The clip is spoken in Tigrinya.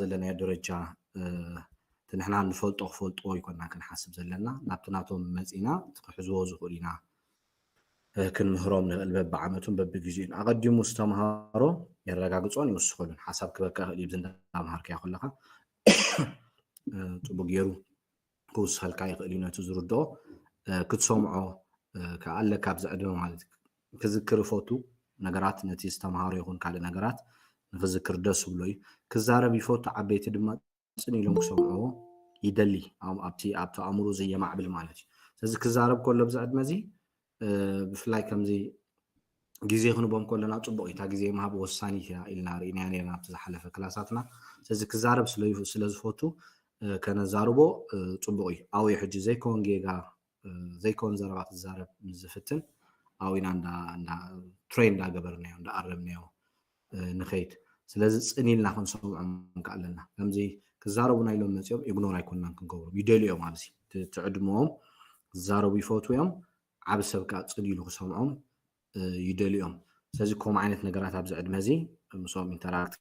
ዘለናዮ ደረጃ እቲ ንሕና ንፈልጦ ክፈልጥዎ ይኮና ክንሓስብ ዘለና፣ ናብቲ ናቶም መፂና እቲ ክሕዝዎ ዝኽእሉ ኢና ክንምህሮም ንኽእል። በብዓመቱን በብግዜኡን ኣቐዲሙ ዝተምሃሮ የረጋግፆን ይውስኸሉን። ሓሳብ ክበካ ይኽእል እዩ ብዝንዳምሃርካዮ ከለካ ፅቡቅ ገይሩ ክውስኸልካ ይኽእል እዩ። ነቲ ዝርድኦ ክትሰምዖ ኣለካ ኣብዚ ዕድመ ማለት እዩ። ክዝክር ይፈቱ ነገራት፣ ነቲ ዝተምሃሮ ይኹን ካልእ ነገራት ንክዝክር ደስ ብሎ እዩ። ክዛረብ ይፈቱ፣ ዓበይቲ ድማ ፅን ኢሎም ክሰምዕዎ ይደሊ። ኣብቲ ኣብቲ ኣእምሮ ዘየማዕብል ማለት እዩ። ስለዚ ክዛረብ ከሎ ኣብዚ ዕድመ እዚ ብፍላይ ከምዚ ግዜ ክንቦም ከለና ፅቡቅ እዩ። እታ ግዜ ምሃብ ወሳኒት እያ ኢልና ርኢናያ ነርና ኣብቲ ዝሓለፈ ክላሳትና። ስለዚ ክዛረብ ስለ ዝፈቱ ከነዛርቦ ፅቡቅ እዩ። ኣውዩ ሕጂ ዘይከውን ጌጋ ዘይከውን ዘረባ ክዛረብ ምስ ዝፍትን ኣብኡ ኢና ትሬን እንዳገበርናዮ እንዳኣረምናዮ ንኸይድ። ስለዚ ፅን ኢልና ክንሰምዖም ከኣለና። ከምዚ ክዛረቡና ኢሎም መፂኦም ኢግኖር ኣይኮንናን ክንገብሮም። ይደልዮም ኣብዚ ትዕድምኦም ክዛረቡ ይፈትዉ እዮም። ዓብ ሰብ ከዓ ፅን ኢሉ ክሰምዖም ይደልዮም። ስለዚ ከምኡ ዓይነት ነገራት ኣብዚ ዕድመ እዚ ምስኦም ኢንተራክት